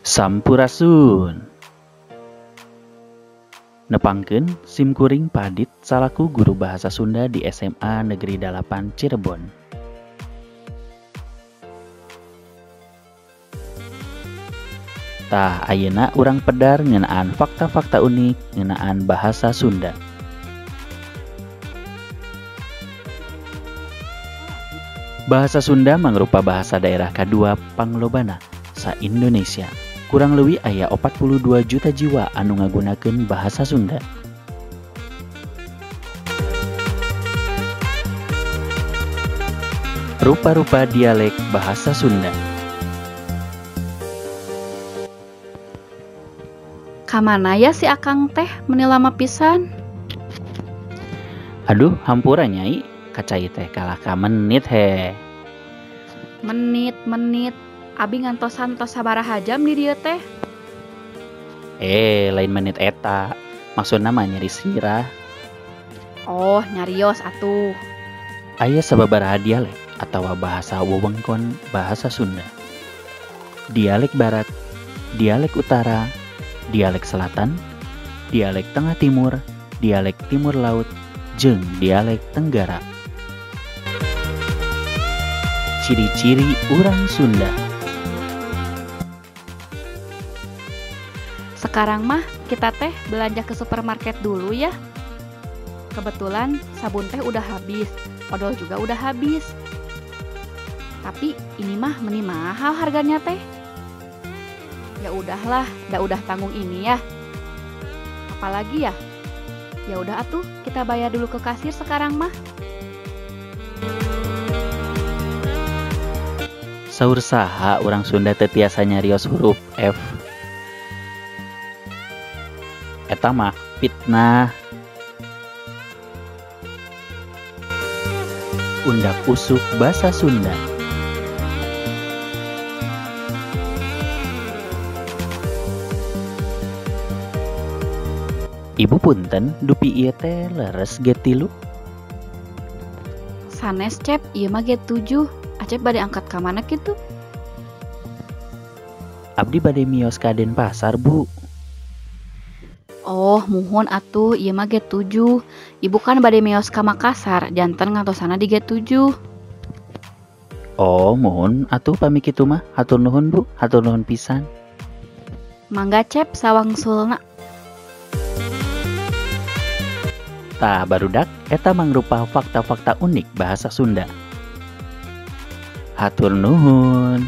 Sampurasun. Nepangkeun sim kuring Padit salaku guru bahasa Sunda di SMA Negeri 8 Cirebon. Tah ayeuna urang pedar ngeunaan fakta-fakta unik ngeunaan bahasa Sunda. Bahasa Sunda mangrupa bahasa daerah kadua panglobana sa-Indonesia. Kurang leuwih aya 42 juta jiwa anu ngagunakeun bahasa Sunda. Rupa-rupa dialek bahasa Sunda. Kamana ya si Akang teh meni lama pisan? Aduh, hampura Nyai, kacai teh kalah ka menit he. Menit, menit. Abi ngantosan tos sabaraha jam di dieu teh. Lain menit eta. Maksudna mah nyeri sirah. Oh, nyarios atuh. Aya sababaraha dialek atawa bahasa wewengkon bahasa Sunda. Dialek barat, dialek utara, dialek selatan, dialek tengah timur, dialek timur laut, jeung dialek tenggara. Ciri-ciri urang Sunda. Sekarang mah kita teh belanja ke supermarket dulu ya. Kebetulan sabun teh udah habis, odol juga udah habis. Tapi ini mah meni mahal harganya teh. Ya udahlah, dah udah tanggung ini ya. Apalagi ya? Ya udah atuh, kita bayar dulu ke kasir sekarang mah. Saur saha urang Sunda teu tiasa nyarios huruf F. Eta mah fitnah. Undak usuk basa Sunda. Ibu punten dupi ieu teh leres G3. Sanes Cep, ieu mah G7. Acep bade angkat ka mana kitu? Abdi bade mios ka Denpasar, Bu. Oh, muhun atuh ieu mah G7. Ibu kan bade mios ka Makassar, janten ngantosana di G7. Oh, muhun atuh pami kitu mah. Hatur nuhun, Bu. Hatur nuhun pisan. Mangga Cep sawangsulna. Tah barudak eta mangrupa fakta-fakta unik bahasa Sunda. Hatur nuhun.